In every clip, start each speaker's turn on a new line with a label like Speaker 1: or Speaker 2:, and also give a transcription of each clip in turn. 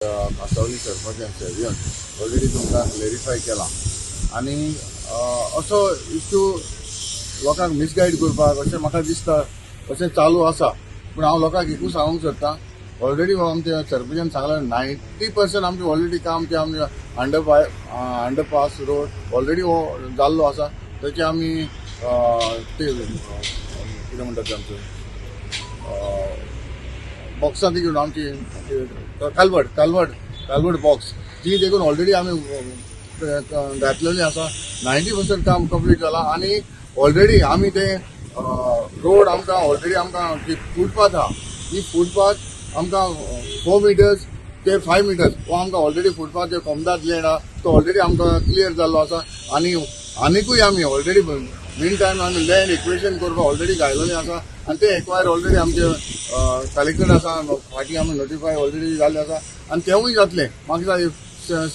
Speaker 1: Cansaulim सरपंचान सेर्यन already तुमकां clarify केलां. आनी असो इश्यू लोकांक मिसगायड करपाक अशें म्हाका दिसता, अशें चालू आसा. पूण हांव लोकांक एकूच सांगूंक सोदतां, ऑलरेडी आमच्या सरपंचान सांगलां, 90% आमचें ऑलरेडी काम तें आमचें अंडरपास रोड ऑलरेडी हो जाल्लो आसा. तेचे आमी ते कितें म्हणटा ते आमचें बॉक्सां ती घेवन आमची कालवड कालवड कालवड बॉक्स ती देखून ऑलरेडी आमी घातलेली आसा. 90% काम कंप्लीट जाला आनी ऑलरेडी आमी ते रोड आमकां ऑलरेडी आमकां जी फुटपाथ आहा, ती फुटपाथ आमकां 4 मिटर्स ते 5 मिटर्स हो आमकां ऑलरेडी फुटपाथ जे कोमदाद लँड आहा तो ऑलरेडी आमकां क्लियर जाल्लो आसा. आनी आनिकूय आमी ऑलरेडी मीन टायम आमी लँड एक्विजिशन करपाक ऑलरेडी घायलेलें आसा आनी ते एक्वायर ऑलरेडी आमचे कलेक्टर आसा, फाटीं आमी नोटिफाय ऑलरेडी जाल्ले आसा आनी तेवूय जातलें. म्हाका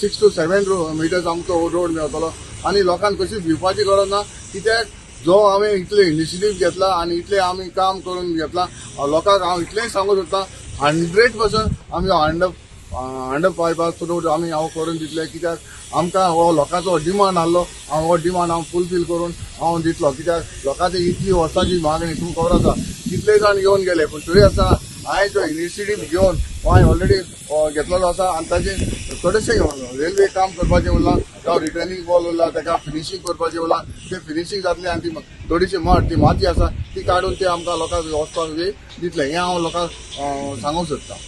Speaker 1: 6 टू 7 मिटर्स आमकां हो रोड मेळटलो आनी लोकांक कशीच भिवपाची गरज ना, कित्याक जो हांवें इतले इनिशिएटीव घेतला आनी इतलें आमी काम करून घेतला, लोकांक हांव इतलेंय सांगूंक सोदतां, 100% आमी अंडर बायपास रोड आमी हांव करून दितले, कित्याक आमकां हो लोकांचो डिमांड आहलो, हांव हो डिमांड हांव फुलफील करून हांव दितलो, कित्याक लोकांची इतली वर्सांची मागणी. तुमकां खबर आसा कितले जाण येवन गेले, पूण तरी आसतना हांवें जो इनिशिएटीव घेवन हो हांवें ऑलरेडी घेतलेलो आसा. आनी ताजे थोडेशे रेल्वे काम करपाचें उरलां, जावं रिटर्निंग वॉल उरला, ताका फिनिशींग करपाचें उरलां, तें फिनिशींग जातलें आनी ती थोडीशी मड, ती माती आसा, ती काडून ते आमकां लोकांक वचपाक दितलें, हें हांव लोकांक सांगूंक सोदतां.